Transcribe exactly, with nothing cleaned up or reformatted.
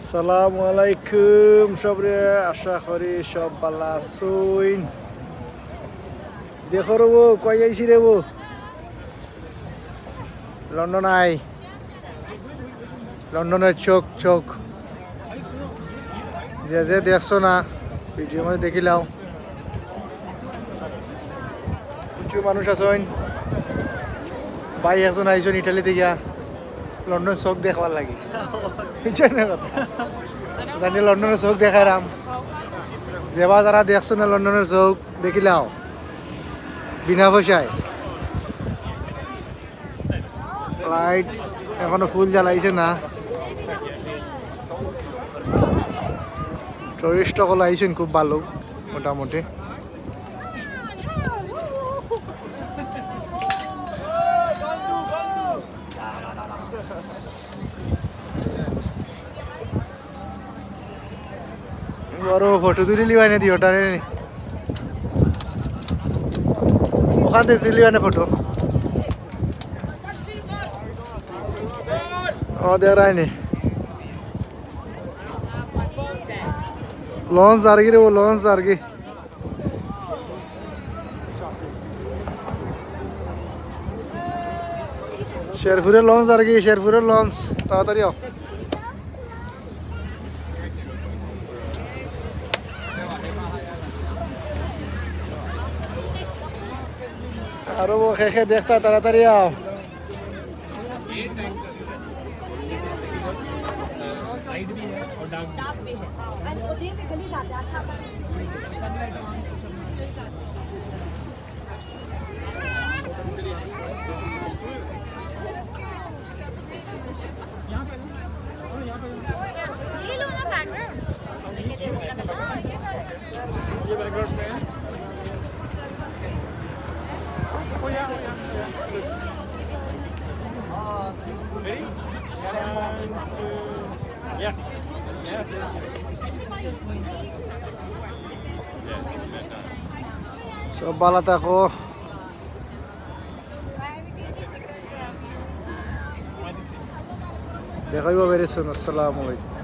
আসসালামু আলাইকুম সবরে, আশা করি সব ভালা আছইন। দেখো রে বউ, কই আইছি রে বউ? লন্ডন আই, লন্ডনের চোখ চোখ। যে যে দেখছো না, ভিডিওর মধ্যে দেখিলাও। কিছু মানুষ আছইন, ভাই একজন আইছইন ইটালি থাকি, লন্ডন চোখ দেখবার লাগি। বুঝছেন না কথা? জানি লন্ডনের চোখ দেখাইরাম। যেবা যারা দেখছো না লন্ডনের চোখ, দেখিলাও বিনা পয়সায়। লাইট এখনো ফুল জ্বালাইছে না। টুরিস্ট অকল আইছইন খুব ভালা মোটামুটি। বড় ফটো তুলি লিবানে দিওটারে। ওখান থেকে তুলি লিবানে ফটো। ও দেখ রায়নি। লঞ্চ যারগি রে, ও লঞ্চ যারগি। শেরপুরের লঞ্চ যারগি, শেরপুরের লঞ্চ। তাড়াতাড়ি আও। আরো বউ খে খে দেখতা, তাড়াতাড়ি আও। সব ভালা থাকো। দেখা অইবো very soon। আসসালামু আলাইকুম।